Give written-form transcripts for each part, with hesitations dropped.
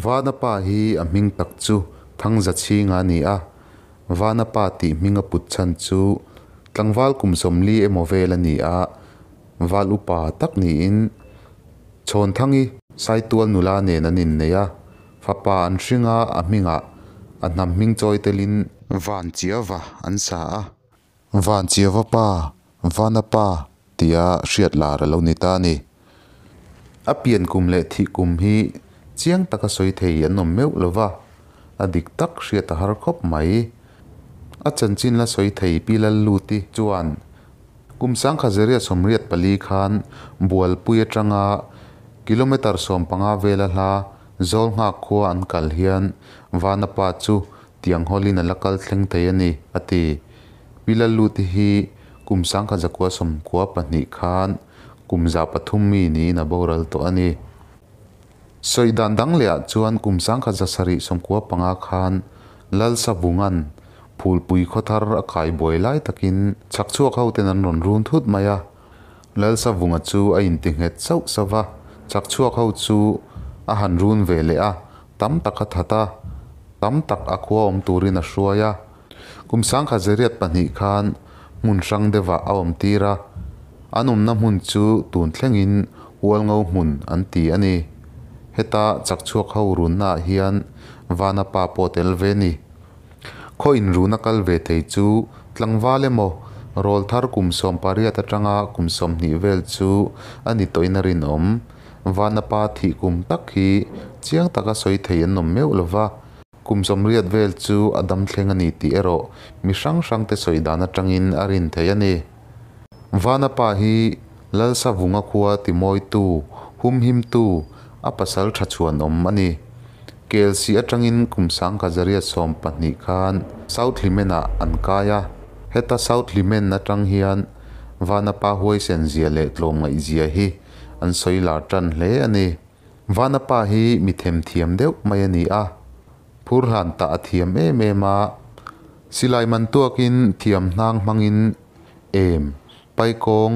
Vana Pa hi a hming tak chu Thangzachhinga a ni a, Vana Pa tih hming a put chhan chu tlangval kum 40 emaw vel a ni a, val upa tak niin Chhawnthangi Saitual nula nen an innei a, fapa an hring a, a hmingah a hnam hming chawi telin Vanchiava an sa a. Vanchiava pa, Vana pa tia hriat lar a lo ni ta a ni. A pian kum leh thih kum hi chiang taka sawi thei an awm meuh lo va, a dik tak hriat a har khawp mai. A chanchin la sawi thei Pi Lalluti chuan kum 1984 khan Bualpui atanga kilometre 15 vela hla Zawlnghak khua an kal hian Vana pa chu tiang hawlin a la kal thleng thei a ni, a ti. Pi Lalluti hi kum 1992 khan kum 300 mi niin a boral tawh a ni. Sawi dan dang lehah chuan kum 1795 khan Lalsavunga'n Phulpui khawthar a kai buai lai takin chhakchhuak hoten an rawn run thut mai a. Lalsavunga chu a inti nghet sauh sauh va, chhakchhuak ho chu a han run ve leh a, tam tak a that a, tam tak a khua awm turin a hruai a. Kum 1902 khan hmun hrang deuhah a awm tir a, an awmna hmun chu tun thlengin Hualngo hmun an ti a ni. Heta chakchhuak ho runnaah hian Vana pa pawh tel ve ni. Khaw inruna kal ve thei chu tlangval emaw rawlthar kum 18 atanga kum 20 vel chu a ni tawhin a rinawm. Vana pa thih kum tak hi chiang taka sawi thei an awm meuh lova. Kum 80 vel chu a dam thleng a ni tih erawh mi hrang hrangte sawi dan atangin a rin theih a ni. Vana pa hi Lalsavunga khua timawitu, humhimtu, a pasal tha chhuan awm a ni. Kelsi atangin kum 1912 khan South Hlimen-ah an kai a. Heta South Hlimen atang hian Vana pa huaisen zia leh tlawmngaih zia hi an sawi lar tan hle a ni. Vana pa hi mi themthiam deuh mai a ni a, phur hlan tah a thiam em em a, silai man tuakin thiam hnang hmangin em, paikawng,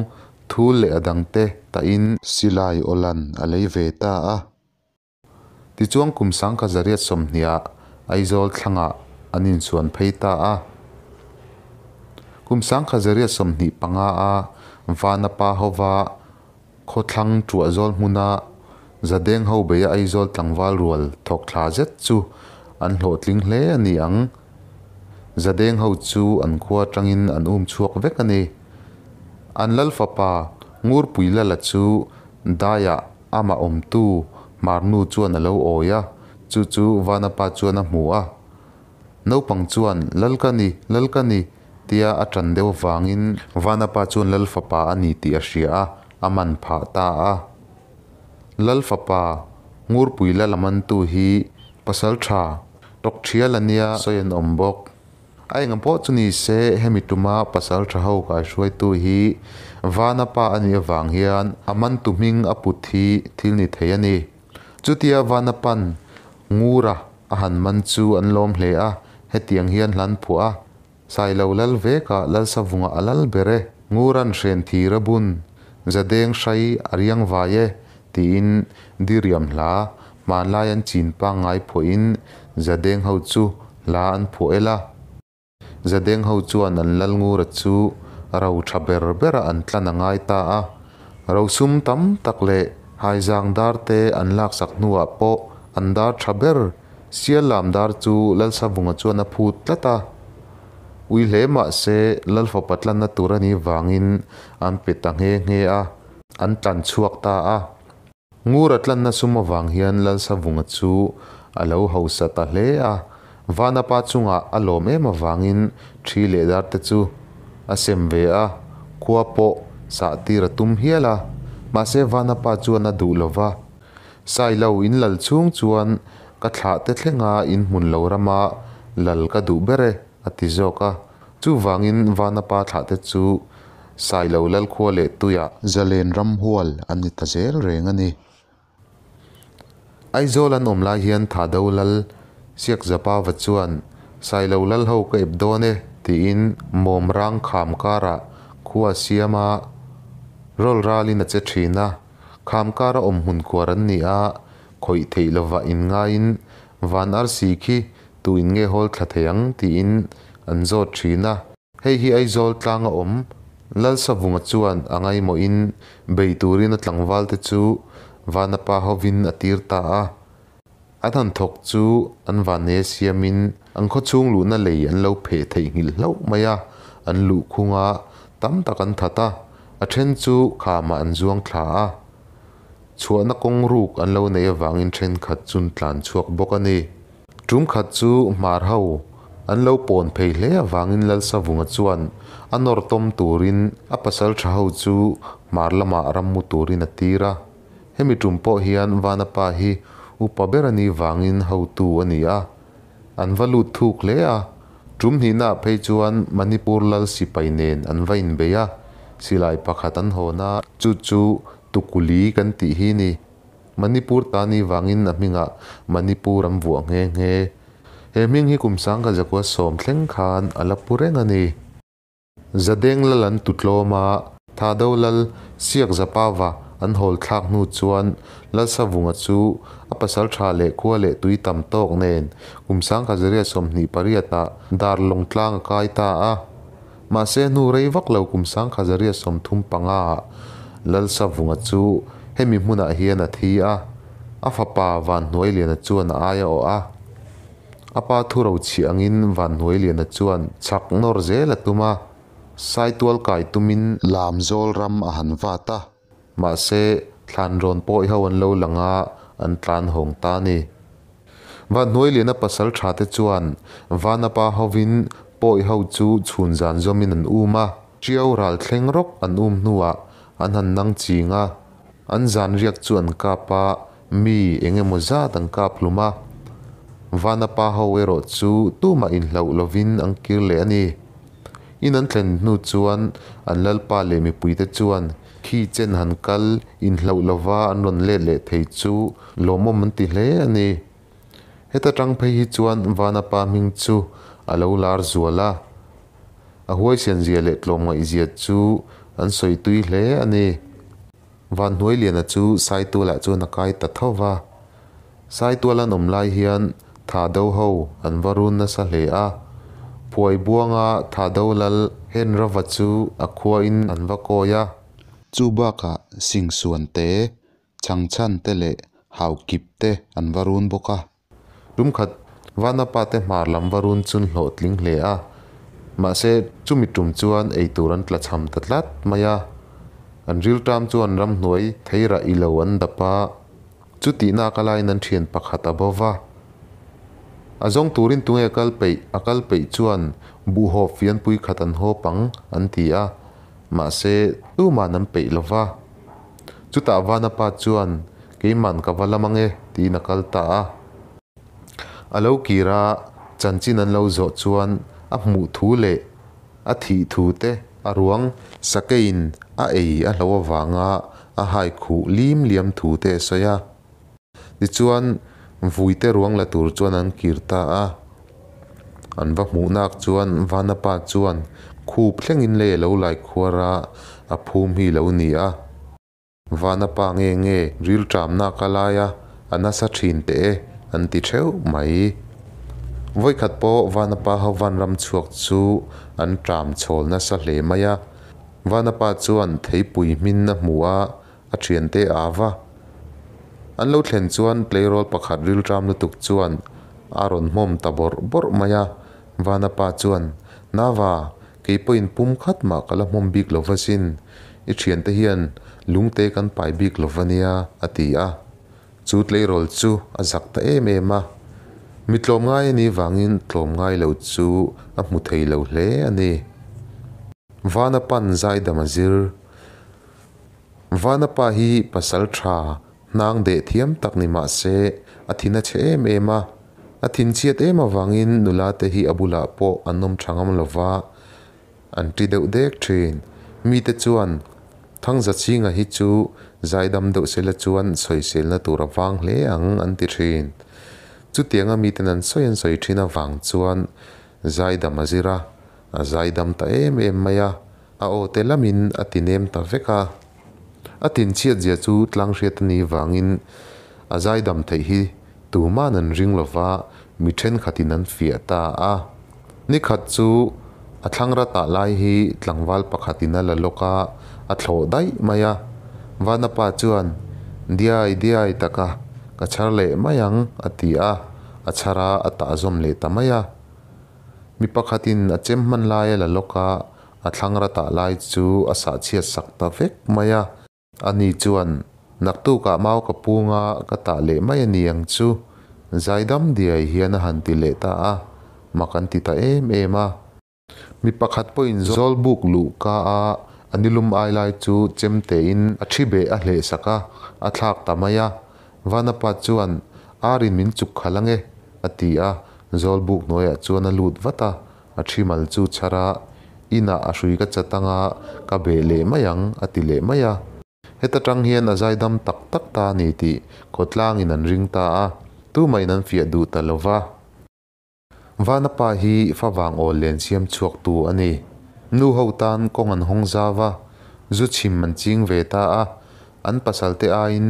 thul leh a dangte tahin silai awlan a lei ve ta a. Tichuan kum 1920-ah Aizawl thlangah an insuan phei ta a. Kum 1925-a Vana pa hova Khawthlang Ṭuahzawl hmuna Zadeng ho beia Aizawl tlangval rual thawk thla zet chu an hlawhtling hle a ni ang. Zadeng ho chu an khua aṭangin an um chhuak vek a ni. An lal fapa Ngurpui Lala chu daiah amah awmtu Hmarnu chuan a lo awi a, chu chu Vanapa chuan a hmu a. Naupang chuan, Lal ka ni, Lal ka ni, tia a ṭan deuh avangin Vanapa chuan Lal fapa a ni tih a hria a, a man phah ta a. Lal fapa Ngurpui Lal a mantu hi pasal ṭha Tawkṭhial a nia sawi an awm bawk. A eng pawh chu ni se hemi tuma pasal ṭha ho kaihruaitu hi Vanapa a nih avang hian a mantu hming a put hi thil ni thei a ni. Chutia Vanapa'n Ngura a han man chu an lawm hle a, hetiang hian hlan phuah a, Sailo lal vekah Lalsavunga a lal ber e, Ngura'n hren thir a bun, Zadeng hrai a riang vai e, tiin diriam hla, hmanlai an chin pangngai phuahin Zadeng ho chu hla an phuah el a. Zadeng ho chuan an lal Ngura chu ro tha ber bera an tlan a ngai ta a. Rosum tam tak leh haizang dar te an laksak hnuah pawh an dar tha ber Siallam dar chu Lalsavunga chuan a phut tlat a. Ui hle mah se Lal fapa tlanna tur a nih vangin an pe ta nghe nghe a, an tlan chhuak ta a. Ngura tlanna sum avang hian Lalsavunga chu a lo hausa ta hle a, Vanapa chungah a lawm em avangin thi leh dar te chu a sem ve a, khua pawh sah tir a tum hial a, mahse Vanapa chuan a duh lo va. Sailo in lal chhung chuan ka thlah te thlenga in hmun lo rama lal ka duh ber e, a ti zawk a. Chuvangin Vanapa thlah te chu Sailo Lalkhua leh Tuia. Zalen ramhual an ni ta zel reng a ni. Aizawl an awm lai hian Thado Lal Siakzapava chuan Sailo Lal ho ka ep dawn e tiin Mawmrang kham karah khua a siam a, rawl ralin a che thin a. Kham kara awm hmun khuar an ni a, Khawih theih lovah inngaiin van arsi khi tu in nge hawl thla thei ang tiin an zawt thin a. Hei hi Aizawl tlanga awm Lalsavunga chuan a ngaimawhin bei turin a tlangvalte chu Vanapa hovin a tir ta a. An han thawk chu an vanneia siamin an khawchhung luhna lei an lo pheh theihnghilh hlauh mai a, an luhkhung a, tam tak an that a, a then chu khamah an zuang thla a. Chhuahna kawng ruk an lo neih avangin thenkhat chun tlan chhuak bawk a ni. Tum khat chu hmar ho an lo pawn phei hle avangin Lalsavunga chuan a nawr tawm turin a pasal tha ho chu hmar lamah rammu turin a tir a. Hemi tum pawh hian Vanapa hi upa ber a nih vangin hotu a ni a. An va lut thuk hle a. Tum hnihnaah phei chuan Manipur lal sipai nen an va inbei a, silai pakhat an hawn a, chu chu Tukuli kan tih hi ni. Manipur ta ni vangin a hmingah Manipur an vuah nghe nghe. He hming hi kum sangkhat zakua sawm thleng khan a la pu reng a ni. Zadeng lal an tu tlawm a, Thado lal Siak Zapava an hawl thlak hnu chuan Lalsavunga chu a pasal tha leh khua leh tui tam tawk nen kum sangkhat zariat 28 ah Darlawng tlang a kai ta a. Mahse hnu rei vak lo kum sangkhat zariat 35 ah Lalsavunga chu hemi hmunah hian a thi a, a fapa Vanhnuailiana chuan a ai a awh a. A pa thu ro chhiah angin Vanhnuailiana chuan chhak nawr zel a tum a, Saitual kai tumin Lamzawl ram a han vat a, mahse thlan rawn pawi ho an lo lang a, an tlan hawng ta a ni. Vanhnuailiana pasal tha te chuan Vanapa hovin pawi ho chu chhun zan zawmin an um a, Tiau ral thleng rawk an um hnuah an han nang ching a, an zan riak chu an kap a, Mi eng emaw zat an kap hlum a, Vanapa ho erawh chu tumah inhlauh lovin an kir leh a ni. In an thlen hnu chuan an lalpa leh mipuite chuan khi chen han kal inhlauh lova an rawn let leh thei chu lawmawm an ti hle a ni. Heta tang phei hi chuan Vanapa hming chu a lo lar zual a, a huaisianzia leh tlawmngaihzia chu an sawi tui hle a ni. Vanhnuailiana chu Saitualah chuan a kai ta tho va. Saitual an awm lai hian Thado ho an va run nasa hle a. Phuai buanga Thado lal Henrava chu a khuain an va kawi a. Chu bakah Singsuan te, Chhangchhan te leh Haukip te an va run bawk a. Tum khat Vanapa te hmar lam va run chun hlawhtling hle a, mahse chumi tum chuan eitur an tlachham ta tlat mai a. An rilṭam chuan ramhnuai theirah i lo an dap a, chutihna ka laiin an ṭhian pakhat a bo va. A zawng turin tunge kal peih, a kal peih chuan buhhawp fianpui khat an hawp ang an ti a, mahse tuman an peih lo va. Chutah Vanapa chuan Keiman ka va lam ange tiin a kal ta a. A lo kir a, chanchin an lo zawh chuan a hmuh thu leh a thih thu te a ruang sakeiin a ei a hlo avanga a hai khuh lim liam thu te a sawi a. Tichuan vuite ruang la tur chuan an kir ta a. An va hmuh nak chuan Vanapa chuan khup thlengin lei a lo lai khuar a, a phum hi lo ni a. Vanapa nge nge rilṭamna ka lai a, a nasa ṭhin teh e, an ti ṭheuh mai. Vawikhat pawh Vanapa ho vanram chhuak chu an ṭam chhawl nasa hle mai a. Vanapa chuan theipui hmin a hmu a, a ṭhiante a va. An lo thlen chuan tleirawl pakhat rilṭam lutuk chuan a rawn hmawm ta bawrh bawrh mai a. Vanapa chuan, Nava, Kei pawhin pum khat mah ka la hmawm bik lo va sin, i thiante hian lungte kan pai bik lo va nia, a ti a. Chu tleirawl chu a zak ta em em a. Mi tlawmngai a nih vangin tlawmngai lo chu a hmu thei lo hle a ni. Vana pan zaidam a zir. Vana pa hi pasal tha hnang deh thiam tak ni mah se a thin a chhe em em a. A thinchhiat em avangin nula te hi a bulah pawh an awm tha ngam lova, an ti deuh dek thin. Mite chuan Thangzachhinga hi chu zaidam deuh sela chuan sawiselna tur a vang hle ang an ti thin. Chutianga miten an sawi an sawi thin avang chuan zaidam a zir a, a zaidam ta em em mai a, a aw te lamin a ti nem ta vek a. A thinchhiat zia chu tlang hriat a nih vangin A zaidam theih hi tuman an ring lo va, mi thenkhatin an fiah ta a. Ni khat chu a thlangra tah lai hi tlangval pakhatin a la lawk a, a thlawh daih mai a. Vanapa chuan, Diai diai taka, ka chhar leh mai ang, a ti a, a chhar a, a tah zawm leh ta mai a. Mi pakhatin a chem hman lai a la lawk a, a thlangra tah lai chu a sahchhiat sak ta vek mai a. Ani chuan, Naktukah mau ka pung a, ka tah leh mai a ni ang chu, zaidam diai hian a han ti leh ta a, mak an ti ta em em a. Mi pakhat pawhin Zawlbuk luh ka a, a nilum ai lai chu chemtein a thi beh a hleh sak a, a thlak ta mai a. Vanapa chuan, Arin min chuk khalh ange, a ti a, Zawlbuk hnuaiah chuan a lut vat a, A thi mal chu chhar a, inah a hrui ka chat anga ka beh leh mai ang, a ti leh mai a. Heta tang hian a zaidam tak tak ta a ni tih khawtlangin an ring ta a, tumahin an fiah duh ta lo va. Vanapa hi favang awl len siam chhuaktu a ni. Nu ho tan kawng an hawng zau a, zu chhim an ching ve ta a, an pasalte aiin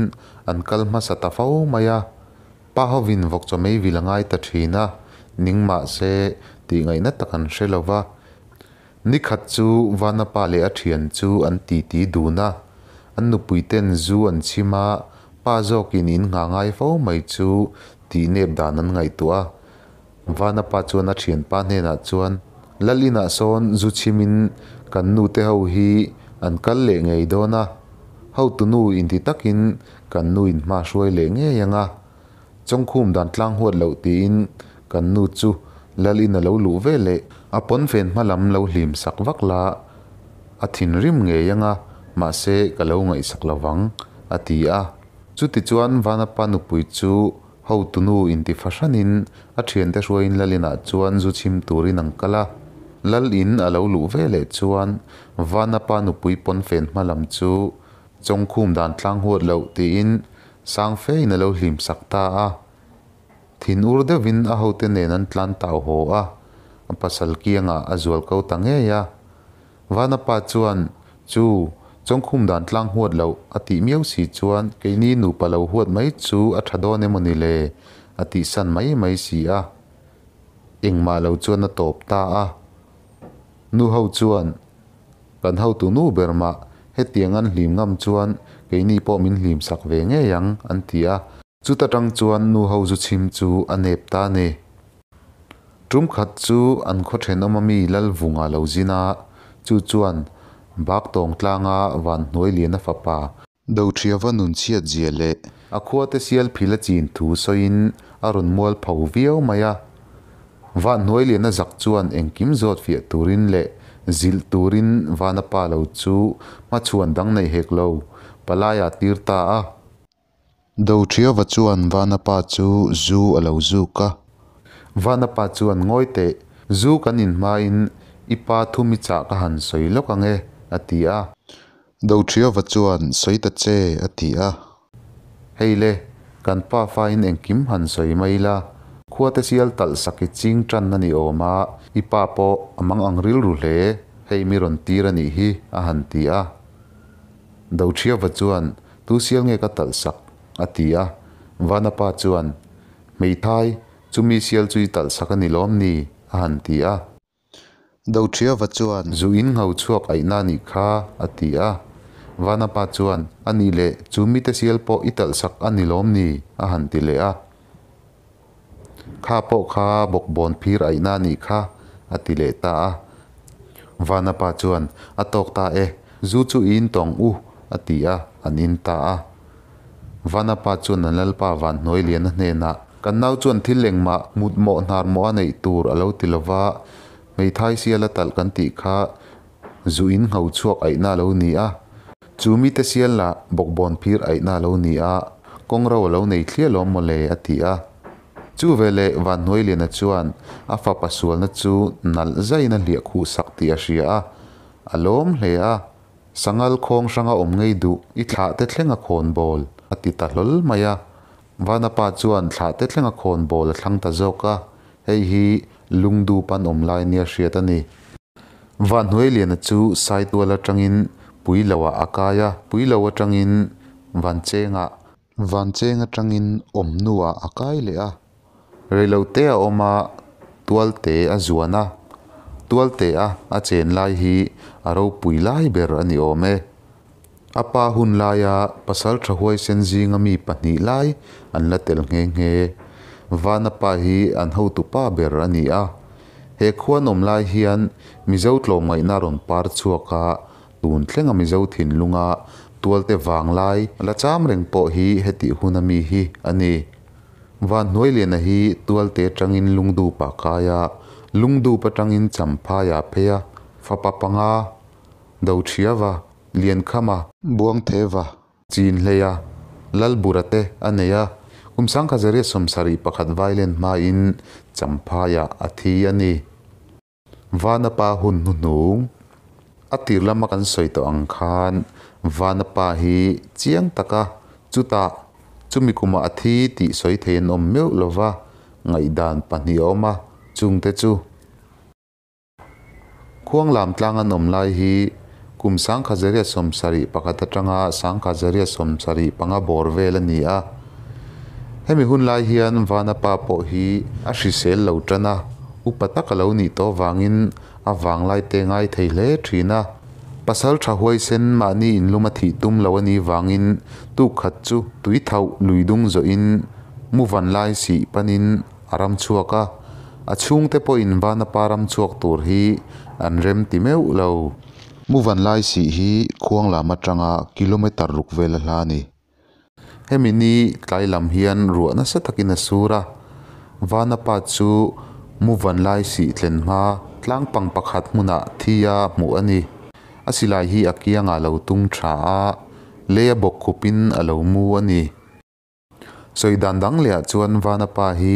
an kal hmasa ta fo mai a. Pa hovin vawk chaw mei vil a ngai ta thin a, ning mah se tih ngaihna tak an hre lo va. Ni khat chu Vanapa leh a thian chu an titi dun a, an nupui ten zu an chhim a, pa zawkin in nghah ngai fo mai chu tih nep dan an ngaihtuah a. Vanapa chuan a thianpa hnenah chuan, Lal inah sawn zu chhimin kan nute ho hi an kal leh ngei dawn a, hotunu inti takin kan nu in hma hruai leh ngei ang a, Chawngkhum dan tlang huat loh tiin kan nu chu Lal in a lo luh ve leh a pawnfen hma lam lo hlim sak vak la, a thinrim ngei ang a, mahse ka lo ngaihsak lo vang, a ti a. Chutichuan Vanapa nupui chu Hotunu inti fahranin a thiante hruaiin Lal inah chuan zu chhim turin an kal a. Lal in a lo luh ve leh chuan Vanapa nupui pawnfen hma lam chu Chawngkhum dan tlang huat loh tiin sang fein a lo hlim sak ta a. Thin ur deuhin a hote nen an tlan tau haw a, a pasal kiangah a zual ko ta ngei a. Vanapa chuan, Chu, Chawngkhum dan tlang huat loh a tih miau si chuan keini nupa lo huat mai chu a tha dawn emaw ni le? a tihsan mai mai si a. Engmah lo chuan a tawp ta a. Nu ho chuan, Kan hotu nu ber mah, hetiang an hlim ngam chuan keini pawh min hlim sak ve ngei ang, an ti a. Chuta tang chuan nu ho zu chhim chu a nep ta a ni. Tum khat chu an khaw thenawm ami Lalvunga lo zin a, chu chuan Baktawng tlanga Vanhnuailiana fapa, Doṭhiava nun chhiat zia leh a khuate sial phil a chin thu sawiin a rawn mual pho viau mai a. Vanhnuailiana zak chuan engkim zawt fiah turin leh zilh turin Vanapa lo chu hmachhuan dang nei hek lo, palai ah tir ta a. Doṭhiava chuan Vanapa chu zu a lo zuk a. Vanapa chuan ngawi teh, zu kan in hmain i pa thumi chah ka han sawi lawk ang e, a ti a. Doṭhiava chuan sawi ta che, a ti a. Hei le, kan pa fain engkim han sawi mai la, khuate sial talh sak i ching tan a ni awm a, i pa pawh a mang ang rilru hle, hei mi rawn tir a nih hi, a han ti a. Doṭhiava chuan Tu sial nge ka talh sak? a ti a. Vanapa chuan, Hmeithai, chumi sial chu i talh sak a ni lawm ni? a han ti a. Doṭhiava chuan, Zu in ngho chhuak aihna a nih kha, a ti a. Vanapa chuan, A nih leh, chu mite sial pawh i talh sak a ni lawm ni? a han ti leh a. Kha pawh kha bawkbawn phir aihna a nih kha, a ti leh ta a. Vanapa chuan, A tawk ta e, zu chu i in tawng u, a ti a, an in ta a. Vanapa chuan an lalpa Vanhnuailiana hnenah, Kan nau chuan thil engmah mut mawh hnar mawh a neih tur a lo ti lova, hmeithai sial a talh kan tih kha zu in ngho chhuak aihna a lo ni a. Chu mite sial lah bawkbawn phir aihna a lo ni a, kawng ro a lo nei thliah lawm maw le a ti a. Chu veleh Vanhnuailiana chuan a fapa sualna chu nalh zaiin a hliah khuh sak tih a hria a, a lawm hle a. Sangal khawng hranga awm ngei duh i thlah te thleng a khawn bawl a ti ta hlawl mai a. Vanapa chuan thlah te thleng a khawn bawl a thlang ta zawk a, hei hi lungdup an awm lai nia hriat a ni. Vanhnuailiana chu Saitual atangin Puiloah a kai a, Puilo atangin Vanchengah. Vancheng atangin Awmnuah a kai leh a. Reilote a awm a, Tualte a zuan a. Tualte a a chen lai hi a ropui lai ber a ni awm e. A pa hun laia pasaltha huaisen zinga mi pahnih lai an la tel nghe nghe. Vana pa hi an hotu pa ber a ni a. He khuan awm lai hian Mizo tlawmngaihna rawn par chhuak a, tun thlenga Mizo thinlunga tualte vanglai la cham reng pawh hi hetih huna mi hi a ni. Vanhnuailiana hi tualte atangin Lungdup ah kai a, Lungdup atangin Champhai ah phei a, fapa panga, Doṭhiava, Liankhama, Buangtheva, Chinhleia, Lalbura te a nei a, kum 1971 vailen hmain Champhai ah a thi a ni. Vanapa hun hnuhnung, A tir lama kan sawi tawh ang khan Vanapa hi chiang taka chutah chumi kumah a thi tih sawi thei an awm meuh lova ngaihdan pahnih a awm a, chungte chu Khuanglam tlang an awm lai hi kum 1971 atanga 1975 bawr vel a ni a. Hemi hun lai hian Vanapa pawh hi a hrisel lo tan a, upa tak a lo nih tawh vangin a vanglai te ngai thei hle thin a. Pasal tha huaisen mahni inlum a thih tum lo a nih vangin tuk khat chu tui thauh lui dung zawhin mu van lai sih panin a ram chhuak a, a chhungte pawhin Vanapa ram chhuak tur hi an rem ti meuh lo. Mu van lai sih hi Khuanglam atanga kilometre ruk vel a hla a ni. Hemi ni tlai lam hian ruah nasa takin a sur a, Vanapa chu mu van lai sih thlen hma tlang pang pakhat hmunah thi a hmuh a ni. A silai hi a kiangah lo tung tha a, lei a bawk khupin a lo mu a ni. Sawi dan dang lehah chuan Vanapa hi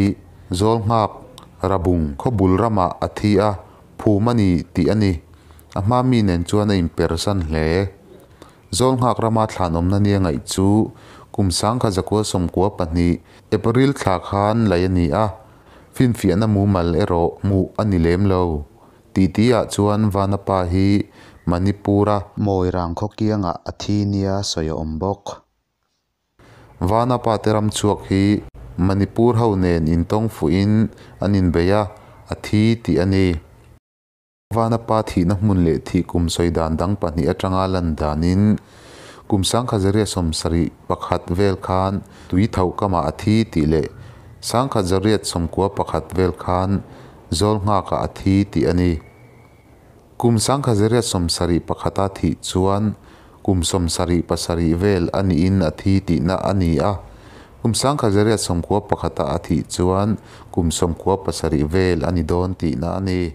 Zawlnghak Rabung khawbul ramah a thi a, phum a ni tih a ni. A hma mi nen chuan a inpersan hle. Zawlnghak rama thlanawmna nia ngaih chu kum 1992 April thla khan laih a ni a, finfiahna mumal erawh hmuh a ni lem lo. Titi-ah chuan Vanapa hi Manipur-a Mawirang khaw kiangah a thi nia sawi a awm bawk. Vanapa te ram chhuak hi Manipur ho nen intawng fuhin an inbei a, a thi tih a ni. Vanapa thihna hmun leh thih kum sawi dan dang pahnih atanga lan danin kum 1971 vel khan tui tho kamah a thi tih leh 1991 vel khan Zawlnghakah a thi tih a ni. Kum 1971 a thih chuan kum 77 vel a niin a thi tihna a ni a, kum 1991 a thih chuan kum 97 vel a ni dawn tihna a ni.